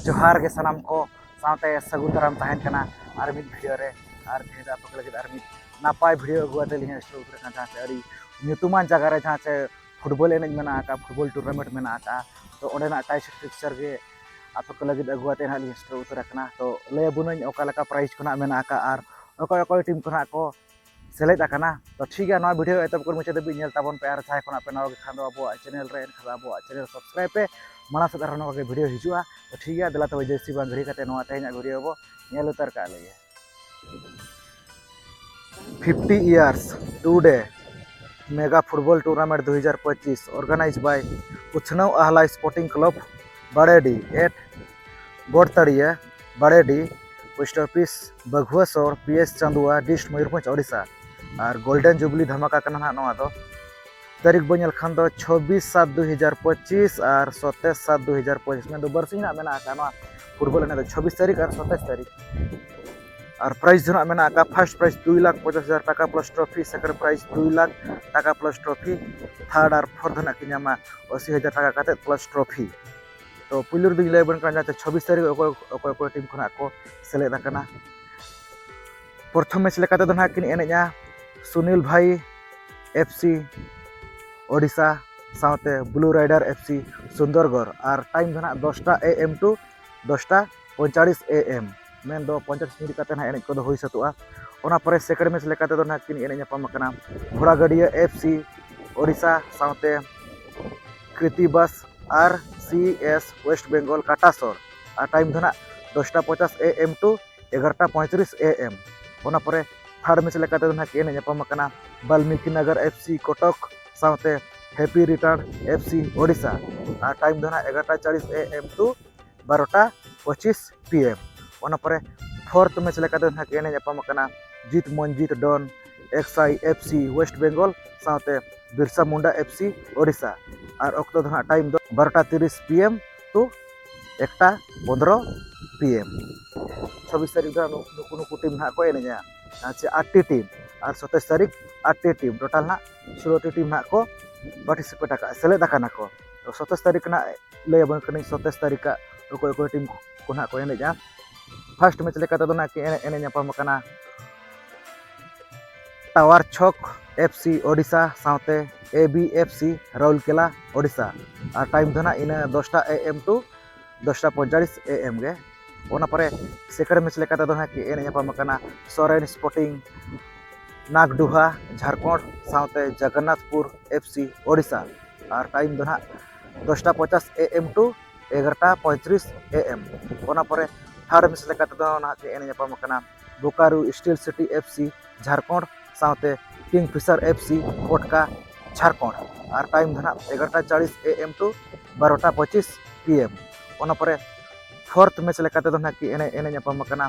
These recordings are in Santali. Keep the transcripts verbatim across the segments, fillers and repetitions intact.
ᱡᱚᱦᱟᱨ ᱜᱮ ᱥᱟᱱᱟᱢ ᱠᱚ, ᱥᱟᱶᱛᱮ ᱥᱟᱹᱜᱩᱱ ᱫᱟᱨᱟᱢ ᱛᱟᱦᱮᱱ ᱠᱟᱱᱟ ᱟᱨ ᱢᱤᱫ ᱵᱷᱤᱰᱤᱭᱳ ᱨᱮ᱾ ᱟᱨ ᱛᱮᱦᱮᱧ ᱫᱚ ᱟᱯᱮ ᱠᱚ ᱞᱟᱹᱜᱤᱫ ᱟᱨ ᱢᱤᱫ ᱱᱟᱯᱟᱭ ᱵᱷᱤᱰᱤᱭᱳ ᱟᱹᱜᱩ ᱠᱟᱛᱮ ᱞᱤᱧ ᱦᱮᱡ ᱥᱮᱴᱮᱨ ᱩᱛᱟᱹᱨ ᱠᱟᱱᱟ, ᱡᱟᱦᱟᱸ ᱪᱮ ᱟᱹᱰᱤ ᱧᱩᱛᱩᱢᱟᱱ ᱡᱟᱭᱜᱟ ᱨᱮ, ᱡᱟᱦᱟᱸ ᱪᱮ ᱯᱷᱩᱴᱵᱚᱞ ᱮᱱᱮᱡ ᱢᱮᱱᱟᱜ ᱟᱠᱟᱫᱼᱟ, ᱯᱷᱩᱴᱵᱚᱞ ᱴᱩᱨᱱᱟᱢᱮᱱᱴ ᱢᱮᱱᱟᱜ ᱟᱠᱟᱫᱼᱟ᱾ ᱛᱚ ᱚᱸᱰᱮᱱᱟᱜ ᱴᱟᱭ ᱯᱷᱤᱠᱥᱪᱟᱨ ᱜᱮ ᱟᱯᱮ ᱠᱚ ᱞᱟᱹᱜᱤᱫ ᱟᱹᱜᱩ ᱠᱟᱛᱮ ᱱᱟᱦᱟᱜ ᱞᱤᱧ ᱥᱮᱴᱮᱨ ᱩᱛᱟᱹᱨ ᱟᱠᱟᱱᱟ᱾ ᱛᱚ ᱞᱟᱹᱭ ᱟᱵᱚᱱᱟᱹᱧ ᱚᱠᱟ ᱞᱮᱠᱟ ᱯᱨᱟᱭᱤᱡᱽ ᱠᱚ ᱱᱟᱦᱟᱜ ᱢᱮᱱᱟᱜ ᱟᱠᱟᱫᱼᱟ ᱟᱨ ᱚᱠᱚᱭ ᱚᱠᱚᱭ ᱴᱤᱢ ᱠᱚ ᱱᱟᱦᱟᱜ ᱠᱚ ᱥᱮᱞᱮᱫ ᱟᱠᱟᱱᱟ᱾ ᱛᱚ ᱴᱷᱤᱠ ᱜᱮᱭᱟ, ᱱᱚᱣᱟ ᱵᱷᱤᱰᱤᱭᱳ ᱮᱛᱚᱦᱚᱵ ᱠᱷᱚᱱ ᱢᱩᱪᱟᱹᱫ ᱫᱷᱟᱹᱵᱤᱡ ᱧᱮᱞ ᱛᱟᱵᱚᱱ ᱯᱮ᱾ ᱟᱨ ᱡᱟᱦᱟᱸᱭ ᱠᱷᱚᱱᱟᱜ ᱯᱮ ᱱᱟᱣᱟ ᱜᱮ ᱠᱷᱟᱱ ᱫᱚ ᱟᱵᱚᱣᱟᱜ ᱪᱮᱱᱮᱞ ᱨᱮ, ᱮᱱᱠᱷᱟᱱ ᱫᱚ ᱟᱵᱚᱣᱟᱜ ᱪᱮᱱᱮᱞ ᱥᱟᱵᱥᱠᱨᱟᱭᱤᱵ ᱯᱮ᱾ ᱢᱟᱲᱟᱝ ᱥᱮᱫ ᱟᱨᱦᱚᱸ ᱱᱚᱣᱟ ᱜᱮ ᱵᱷᱤᱰᱤᱭᱳ ᱦᱤᱡᱩᱜᱼᱟ᱾ ᱛᱚ ᱴᱷᱤᱠ ᱜᱮᱭᱟ, ᱫᱮᱞᱟ ᱛᱚᱵᱮ ᱡᱟᱹᱥᱛᱤ ᱵᱟᱝ ᱜᱷᱟᱹᱲᱤ ᱠᱟᱛᱮ ᱱᱚᱣᱟ ᱛᱮᱦᱮᱧᱟᱜ ᱵᱷᱤᱰᱤᱭᱳ ᱵᱚ ᱧᱮᱞ ᱩᱛᱟᱹᱨ ᱠᱟᱜ ᱞᱮᱜᱮ᱾ Fifty years today, mega football tournament ᱫᱩ ᱦᱟᱡᱟᱨ ᱯᱚᱸᱪᱤᱥ, organized by ᱩᱪᱷᱱᱟᱹᱣ ᱟᱦᱞᱟ Sporting Club ᱵᱟᱲᱮᱰᱤ at ᱵᱚᱲᱛᱟᱲᱤᱭᱟ, ᱵᱟᱲᱮᱰᱤ, post office ᱵᱟᱹᱜᱷᱩᱣᱟᱥᱚᱲ, P S ᱪᱟᱸᱫᱩᱣᱟ, district Mayurbhanj, Odisha. R Golden Jubilee ᱫᱷᱟᱢᱟᱠᱟ ᱠᱟᱱᱟ ᱱᱟᱦᱟᱜ ᱱᱚᱣᱟ ᱫᱚ᱾ ᱛᱟᱹᱨᱤᱠᱷ ᱵᱚᱱ ᱧᱮᱞ ᱠᱷᱟᱱ ᱫᱚ ᱪᱷᱚᱵᱵᱤᱥ ᱥᱟᱛ ᱫᱩ ᱦᱟᱡᱟᱨ ᱯᱚᱸᱪᱤᱥ ᱟᱨ ᱥᱚᱛᱟᱭᱤᱥ ᱥᱟᱛ ᱫᱩ ᱦᱟᱡᱟᱨ ᱯᱚᱸᱪᱤᱥ, ᱢᱮᱱᱫᱚ ᱵᱟᱨᱥᱤᱧ ᱱᱟᱦᱟᱜ ᱢᱮᱱᱟᱜ ᱟᱠᱟᱫ ᱱᱚᱣᱟ ᱯᱷᱩᱴᱵᱚᱞ ᱮᱱᱮᱡ ᱫᱚ, ᱪᱷᱚᱵᱵᱤᱥ ᱛᱟᱹᱨᱤᱠᱷ ᱟᱨ ᱥᱚᱛᱟᱭᱤᱥ ᱛᱟᱹᱨᱤᱠᱷ᱾ ᱟᱨ ᱯᱨᱟᱭᱤᱡᱽ ᱫᱚ ᱱᱟᱦᱟᱜ ᱢᱮᱱᱟᱜ ᱟᱠᱟᱫ, first prize ᱫᱩᱭ ᱞᱟᱠᱷ ᱯᱚᱧᱪᱟᱥ ᱦᱟᱡᱟᱨ ᱴᱟᱠᱟ plus trophy, second prize ᱫᱩᱭ ᱞᱟᱠᱷ ᱴᱟᱠᱟ plus trophy, third ᱟᱨ fourth ᱫᱚ ᱱᱟᱦᱟᱜ ᱠᱤᱱ ᱧᱟᱢᱟ ᱟᱥᱤ ᱦᱟᱡᱟᱨ ᱴᱟᱠᱟ ᱠᱟᱛᱮᱫ plus trophy᱾ ᱛᱚ ᱯᱩᱭᱞᱩ ᱨᱮᱫᱚᱧ ᱞᱟᱹᱭ ᱟᱵᱚᱱ ᱠᱟᱱᱟ, ᱡᱟᱦᱟᱸ ᱪᱷᱚᱵᱵᱤᱥ ᱛᱟᱹᱨᱤᱠᱷ ᱚᱠᱚᱭ ᱚᱠᱚᱭ ᱚᱠᱚᱭ ᱴᱤᱢ ᱠᱷᱚᱱᱟᱜ ᱠᱚ ᱥᱮᱞᱮᱫ ᱟᱠᱟᱱᱟ᱾ ᱯᱨᱚᱛᱷᱚᱢ ᱢᱮᱪ ᱞᱮᱠᱟᱛᱮ ᱫᱚ ᱱᱟᱦᱟᱜ ᱠᱤᱱ ᱮᱱᱮᱡᱼᱟ ᱥᱩᱱᱤᱞ ᱵᱷᱟᱭ FC ᱳᱰᱤᱥᱟ ᱥᱟᱶᱛᱮ Blue Rider FC ᱥᱩᱱᱫᱚᱨᱜᱚᱲ᱾ ᱟᱨ ᱴᱟᱭᱤᱢ ᱫᱚ ᱱᱟᱦᱟᱜ ᱫᱚᱥᱴᱟ A M to ᱫᱚᱥᱴᱟ ᱯᱚᱸᱭᱛᱟᱞᱤᱥ A M, ᱢᱮᱱᱫᱚ ᱯᱚᱸᱭᱛᱟᱞᱤᱥ ᱢᱤᱱᱤᱴ ᱠᱟᱛᱮ ᱱᱟᱦᱟᱜ ᱮᱱᱮᱡ ᱠᱚᱫᱚ ᱦᱩᱭ ᱥᱟᱹᱛᱚᱜᱼᱟ᱾ ᱚᱱᱟ ᱯᱚᱨᱮ second ᱢᱮᱪ ᱞᱮᱠᱟᱛᱮ ᱫᱚ ᱱᱟᱦᱟᱜ ᱠᱤᱱ ᱮᱱᱮᱡ ᱧᱟᱯᱟᱢ ᱟᱠᱟᱱᱟ ᱜᱷᱳᱲᱟᱜᱟᱹᱰᱤᱭᱟᱹ FC ᱳᱰᱤᱥᱟ ᱥᱟᱶᱛᱮ ᱠᱨᱤᱛᱤᱵᱟᱥ RCS West Bengal ᱠᱟᱴᱟᱥᱚᱨ᱾ ᱟᱨ ᱴᱟᱭᱤᱢ ᱫᱚ ᱱᱟᱦᱟᱜ ᱫᱚᱥᱴᱟ ᱯᱚᱧᱪᱟᱥ A M to ᱮᱜᱟᱨᱚᱴᱟ ᱯᱚᱸᱭᱛᱨᱤᱥ A M᱾ ᱚᱱᱟ ᱯᱚᱨᱮ third ᱢᱮᱪ ᱞᱮᱠᱟᱛᱮ ᱫᱚ ᱱᱟᱦᱟᱜ ᱠᱤᱱ ᱮᱱᱮᱡ ᱧᱟᱯᱟᱢ ᱟᱠᱟᱱᱟ ᱵᱟᱞᱢᱤᱠᱤ ᱱᱟᱜᱟᱨ FC ᱠᱚᱴᱚᱠ ᱥᱟᱶᱛᱮ Happy Return FC ᱳᱰᱤᱥᱟ᱾ ᱟᱨ ᱴᱟᱭᱤᱢ ᱫᱚ ᱱᱟᱦᱟᱜ ᱮᱜᱟᱨᱚᱴᱟ ᱪᱟᱞᱤᱥ A M to ᱵᱟᱨᱚᱴᱟ ᱯᱚᱸᱪᱤᱥ P M᱾ ᱚᱱᱟ ᱯᱚᱨᱮ fourth ᱢᱮᱪ ᱞᱮᱠᱟᱛᱮ ᱱᱟᱦᱟᱜ ᱠᱤᱱ ᱮᱱᱮᱡ ᱧᱟᱯᱟᱢ ᱟᱠᱟᱱᱟ ᱡᱤᱛ ᱢᱚᱱᱡᱤᱛ ᱰᱚᱱ XI FC West Bengal ᱥᱟᱶᱛᱮ ᱵᱤᱨᱥᱟ ᱢᱩᱱᱰᱟ FC ᱳᱰᱤᱥᱟ᱾ ᱟᱨ ᱚᱠᱛᱚ ᱫᱚ ᱱᱟᱦᱟᱜ ᱴᱟᱭᱤᱢ ᱫᱚ ᱵᱟᱨᱚᱴᱟ ᱛᱤᱨᱤᱥ P M to ᱮᱠᱴᱟ ᱯᱚᱱᱫᱽᱨᱚ P M᱾ ᱪᱷᱟᱵᱵᱤᱥ ᱛᱟᱹᱨᱤᱠᱷ ᱫᱚ ᱱᱩ-, ᱱᱩᱠᱩ ᱱᱩᱠᱩ ᱴᱤᱢ ᱱᱟᱦᱟᱜ ᱠᱚ ᱮᱱᱮᱡᱼᱟ᱾ ᱟᱨ ᱪᱮ ᱟᱴᱴᱤ ᱴᱤᱢ, ᱟᱨ ᱥᱚᱛᱟᱭᱤᱥ ᱛᱟᱹᱨᱤᱠᱷ ᱟᱴᱴᱤ ᱴᱤᱢ, ᱴᱳᱴᱟᱞ ᱱᱟᱦᱟᱜ ᱥᱳᱞᱳᱴᱤ ᱴᱤᱢ ᱱᱟᱦᱟᱜ ᱠᱚ ᱯᱟᱨᱴᱤᱥᱤᱯᱮᱴ ᱟᱠᱟᱫᱼᱟ, ᱥᱮᱞᱮᱫ ᱟᱠᱟᱱᱟ ᱠᱚ᱾ ᱛᱚ ᱥᱚᱛᱟᱭᱤᱥ ᱛᱟᱹᱨᱤᱠᱷ ᱱᱟᱦᱟᱜ ᱞᱟᱹᱭ ᱟᱵᱚᱱ ᱠᱟᱹᱱᱟᱹᱧ ᱥᱚᱛᱟᱭᱤᱥ ᱛᱟᱹᱨᱤᱠᱷ ᱟᱜ ᱚᱠᱚᱭ ᱚᱠᱚᱭ ᱴᱤᱢ ᱠᱚ ᱱᱟᱦᱟᱜ ᱠᱚ ᱮᱱᱮᱡᱼᱟ᱾ ᱯᱷᱟᱥᱴ ᱢᱮᱪ ᱞᱮᱠᱟ ᱛᱮᱫᱚ ᱱᱟᱦᱟᱜ ᱠᱤᱱ ᱮᱱᱮᱡ ᱮᱱᱮᱡ ᱧᱟᱯᱟᱢ ᱟᱠᱟᱱᱟ tower chowk F C Odisha ᱥᱟᱶᱛᱮ ᱮ ᱵᱤ ᱮᱯᱷ ᱥᱤ ᱨᱟᱩᱨᱠᱮᱞᱟ ᱳᱰᱤᱥᱟ᱾ ᱟᱨ ᱴᱟᱭᱤᱢ ᱫᱚ ᱱᱟᱦᱟᱜ ᱤᱱᱟᱹ ᱫᱚᱥᱴᱟ ᱮ ᱮᱢ ᱴᱩ ᱫᱚᱥᱴᱟ ᱯᱚᱸᱭᱛᱟᱞᱤᱥ ᱮ ᱮᱢ ᱜᱮ᱾ ᱚᱱᱟ ᱯᱚᱨᱮ ᱥᱮᱠᱮᱱᱰ ᱢᱮᱪ ᱞᱮᱠᱟ ᱛᱮᱫᱚ ᱱᱟᱦᱟᱜ ᱠᱤᱱ ᱮᱱᱮᱡ ᱧᱟᱯᱟᱢ ᱟᱠᱟᱱᱟ ᱥᱚᱨᱮᱱ ᱥᱯᱳᱨᱴᱤᱝ ᱱᱟᱜᱽᱰᱩᱦᱟ ᱡᱷᱟᱲᱠᱷᱚᱸᱰ ᱥᱟᱶᱛᱮ ᱡᱚᱜᱚᱱᱱᱟᱛᱷᱯᱩᱨ ᱮᱯᱷ ᱥᱤ ᱳᱰᱤᱥᱟ᱾ ᱟᱨ ᱴᱟᱭᱤᱢ ᱫᱚ ᱱᱟᱦᱟᱜ ᱫᱚᱥᱴᱟ ᱯᱚᱪᱟᱥ ᱮ ᱮᱢ ᱴᱩ ᱮᱜᱟᱨᱚᱴᱟ ᱯᱚᱸᱭᱛᱨᱤᱥ ᱮ ᱮᱢ᱾ ᱚᱱᱟ ᱯᱚᱨᱮ ᱛᱷᱟᱨᱰ ᱢᱮᱪ ᱞᱮᱠᱟ ᱛᱮᱫᱚ ᱱᱟᱦᱟᱜ ᱠᱤᱱ ᱮᱱᱮᱡ ᱧᱟᱯᱟᱢ ᱟᱠᱟᱱᱟ Bokaro steel city F C Jharkhand ᱥᱟᱶᱛᱮ ᱠᱤᱝ ᱯᱷᱤᱥᱟᱨ ᱮᱯᱷ ᱥᱤ ᱠᱳᱴᱠᱟ ᱡᱷᱟᱲᱠᱷᱚᱸᱰ᱾ ᱟᱨ ᱴᱟᱭᱤᱢ ᱫᱚ ᱱᱟᱦᱟᱜ ᱮᱜᱟᱨᱚᱴᱟ ᱪᱟᱞᱤᱥ ᱮ ᱮᱢ ᱴᱩ ᱵᱟᱨᱚᱴᱟ ᱯᱚᱸᱪᱤᱥ ᱯᱤ ᱮᱢ᱾ ᱚᱱᱟ ᱯᱚᱨᱮ ᱯᱷᱳᱨᱛᱷ ᱢᱮᱪ ᱞᱮᱠᱟ ᱛᱮᱫᱚ ᱱᱟᱦᱟᱜ ᱠᱤᱱ ᱮᱱᱮᱡ ᱮᱱᱮᱡ ᱧᱟᱯᱟᱢ ᱟᱠᱟᱱᱟ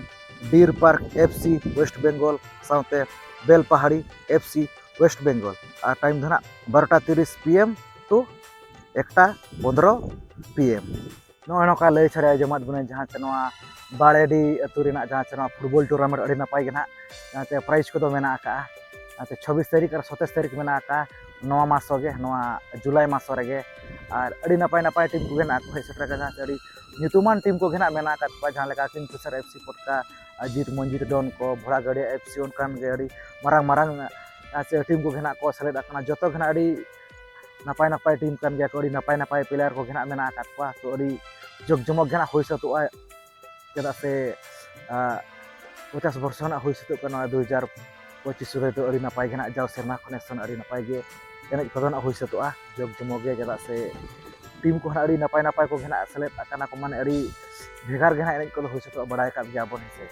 deer park F C west Bengal ᱥᱟᱶᱛᱮ Belpahari F C west Bengal. ᱟᱨ ᱴᱟᱭᱤᱢ ᱫᱚ ᱱᱟᱦᱟᱜ ᱵᱟᱨᱚᱴᱟ ᱛᱤᱨᱤᱥ ᱯᱤ ᱮᱢ ᱴᱩ ᱮᱠᱴᱟ ᱯᱚᱱᱫᱽᱨᱚ ᱯᱤ ᱮᱢ᱾ ᱱᱚᱜᱼᱚᱭ ᱱᱚᱝᱠᱟ ᱞᱟᱹᱭ ᱥᱟᱰᱮ ᱟᱸᱡᱚᱢᱟᱫ ᱵᱚᱱᱟᱹᱧ ᱡᱟᱦᱟᱸ ᱪᱮ ᱱᱚᱣᱟ ᱵᱟᱲᱮᱰᱤ ᱟᱹᱛᱩ ᱨᱮᱱᱟᱜ ᱡᱟᱦᱟᱸ ᱪᱮ ᱱᱚᱣᱟ ᱯᱷᱩᱴᱵᱚᱞ ᱴᱩᱨᱱᱟᱢᱮᱱᱴ ᱟᱹᱰᱤ ᱱᱟᱯᱟᱭ ᱜᱮ ᱱᱟᱦᱟᱜ ᱡᱟᱦᱟᱸ ᱪᱮ ᱯᱨᱟᱭᱤᱡᱽ ᱠᱚᱫᱚ ᱢᱮᱱᱟᱜ ᱟᱠᱟᱜᱼᱟ᱾ ᱡᱟᱦᱟᱸ ᱪᱮ ᱪᱷᱚᱵᱵᱤᱥ ᱛᱟᱹᱨᱤᱠᱷ ᱟᱨ ᱥᱟᱛᱟᱥ ᱛᱟᱹᱨᱤᱠᱷ ᱢᱮᱱᱟᱜ ᱟᱠᱟᱜᱼᱟ ᱱᱚᱣᱟ ᱢᱟᱥ ᱜᱮ, ᱱᱚᱣᱟ ᱡᱩᱞᱟᱭ ᱢᱟᱥ ᱨᱮᱜᱮ᱾ ᱟᱨ ᱟᱹᱰᱤ ᱱᱟᱯᱟᱭ ᱱᱟᱯᱟᱭ ᱴᱤᱢ ᱠᱚᱜᱮ ᱱᱟᱦᱟᱜ ᱠᱚ ᱦᱮᱡ ᱥᱮᱴᱮᱨ ᱟᱠᱟᱱᱟ, ᱡᱟᱦᱟᱸ ᱪᱮ ᱟᱹᱰᱤ ᱧᱩᱛᱩᱢᱟᱱ ᱴᱤᱢ ᱠᱚᱜᱮ ᱱᱟᱦᱟᱜ ᱢᱮᱱᱟᱜ ᱟᱠᱟᱫ ᱠᱚᱣᱟ, ᱡᱟᱦᱟᱸ ᱞᱮᱠᱟ ᱠᱤᱝ ᱯᱷᱤᱥᱟᱨ ᱮᱯᱷ ᱥᱤ ᱯᱚᱴᱠᱟ, ᱟᱡᱤᱛ ᱢᱚᱧᱡᱤᱛ ᱰᱚᱱ ᱠᱚ, ᱵᱷᱚᱲᱟᱜᱟᱹᱲᱤᱭᱟ ᱮᱯᱷ ᱥᱤ, ᱚᱱᱠᱟᱱ ᱜᱮ ᱟᱹᱰᱤ ᱢᱟᱨᱟᱝ ᱢᱟᱨᱟᱝ ᱡᱟᱦᱟᱸ ᱪᱮ ᱴᱤᱢ ᱠᱚᱜᱮ ᱱᱟᱦᱟᱜ ᱠᱚ ᱥᱮᱞᱮᱫ ᱟᱠᱟᱱᱟ᱾ ᱡᱚᱛᱚ ᱜᱮ ᱱᱟᱦᱟᱜ ᱟᱹᱰᱤ ᱱᱟᱯᱟᱭ ᱱᱟᱯᱟᱭ ᱴᱤᱢ ᱠᱟᱱ ᱜᱮᱭᱟ ᱠᱚ, ᱟᱹᱰᱤ ᱱᱟᱯᱟᱭ ᱱᱟᱯᱟᱭ ᱯᱞᱮᱭᱟᱨ ᱠᱚᱜᱮ ᱱᱟᱦᱟᱜ ᱢᱮᱱᱟᱜ ᱟᱠᱟᱫ ᱠᱚᱣᱟ᱾ ᱛᱚ ᱟᱹᱰᱤ ᱡᱚᱜᱽ ᱡᱚᱢᱚᱠ ᱜᱮ ᱱᱟᱦᱟᱜ ᱦᱩᱭ ᱥᱟᱹᱛᱚᱜᱼᱟ, ᱪᱮᱫᱟᱜ ᱥᱮ ᱟᱸ, ᱯᱚᱪᱟᱥ ᱵᱚᱨᱥᱚ ᱱᱟᱦᱟᱜ ᱦᱩᱭ ᱥᱟᱹᱛᱚᱜ ᱠᱟᱱᱟ ᱫᱩ ᱦᱟᱡᱟᱨ ᱯᱚᱸᱪᱤᱥ ᱨᱮᱫᱚ᱾ ᱟᱹᱰᱤ ᱱᱟᱯᱟᱭ ᱜᱮ ᱱᱟᱦᱟᱜ ᱡᱟᱣ ᱥᱮᱨᱢᱟ ᱠᱷᱚᱱᱮ ᱥᱮᱱ ᱟᱹᱰᱤ ᱱᱟᱯᱟᱭ ᱜᱮ ᱮᱱᱮᱡ ᱠᱚᱫᱚ ᱱᱟᱦᱟᱜ ᱦᱩᱭ ᱥᱟᱹᱛᱚᱜᱼᱟ ᱡᱚᱜᱽ ᱡᱚᱢᱚᱠ ᱜᱮ, ᱪᱮᱫᱟᱜ ᱥᱮ ᱴᱤᱢ ᱠᱚ ᱱᱟᱦᱟᱜ ᱟᱹᱰᱤ ᱱᱟᱯᱟᱭ ᱱᱟᱯᱟᱭ ᱠᱚᱜᱮ ᱱᱟᱦᱟᱜ ᱥᱮᱞᱮᱫ ᱟᱠᱟᱱᱟ ᱠᱚ, ᱢᱟᱱᱮ ᱟᱹᱰᱤ ᱵᱷᱮᱜᱟᱨ ᱜᱮ ᱱᱟᱦᱟᱜ ᱮᱱᱮᱡ ᱠᱚᱫᱚ ᱦᱩᱭ ᱥᱟᱹᱛᱚᱜᱼᱟ, ᱵᱟᱲᱟᱭ ᱠᱟᱜ ᱜᱮᱭᱟ ᱵᱚᱱ, ᱦᱮᱸ ᱥᱮ᱾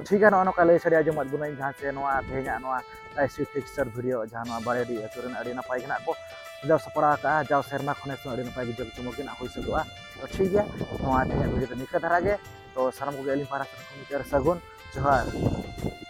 ᱴᱷᱤᱠ ᱜᱮᱭᱟ, ᱱᱚᱜᱼᱚ ᱱᱚᱝᱠᱟ ᱞᱟᱹᱭ ᱥᱟᱰᱮ ᱟᱸᱡᱚᱢᱟᱫ ᱵᱚᱱᱟᱹᱧ ᱡᱟᱦᱟᱸ ᱪᱮ ᱱᱚᱣᱟ ᱛᱮᱦᱮᱧᱟᱜ ᱱᱚᱣᱟ ᱟᱭ ᱥᱤ ᱯᱷᱤᱠᱥᱪᱟᱨ ᱵᱷᱤᱰᱤᱭᱳ, ᱡᱟᱦᱟᱸ ᱱᱚᱣᱟ ᱵᱟᱲᱮᱰᱤ ᱟᱹᱛᱩ ᱨᱮᱱᱟᱜ ᱟᱹᱰᱤ ᱱᱟᱯᱟᱭ ᱜᱮ ᱱᱟᱦᱟᱜ ᱠᱚ ᱥᱟᱡᱟᱣ ᱥᱟᱯᱲᱟᱣ ᱟᱠᱟᱜᱼᱟ, ᱡᱟᱣ ᱥᱮᱨᱢᱟ ᱠᱷᱚᱱᱮ ᱥᱮᱱ ᱟᱹᱰᱤ ᱱᱟᱯᱟᱭ ᱜᱮ ᱡᱚᱜᱽ ᱡᱚᱢᱚᱠ ᱜᱮ ᱱᱟᱦᱟᱜ ᱦᱩᱭ ᱥᱟᱹᱛᱚᱜᱼᱟ᱾ ᱛᱚ ᱴᱷᱤᱠ ᱜᱮᱭᱟ, ᱱᱚᱣᱟ ᱛᱮᱦᱮᱧᱟᱜ ᱵᱷᱤᱰᱤᱭᱳ ᱫᱚ ᱱᱤᱝᱠᱟᱹ ᱫᱷᱟᱨᱟ ᱜᱮ᱾ ᱛᱚ ᱥᱟᱱᱟᱢ ᱠᱚᱜᱮ ᱟᱹᱞᱤᱧ ᱯᱟᱦᱴᱟ ᱥᱮᱫ ᱠᱷᱚᱱ ᱢᱩᱪᱟᱹᱫ ᱨᱮ ᱥᱟᱹᱜᱩᱱ ᱡᱚᱦᱟᱨ᱾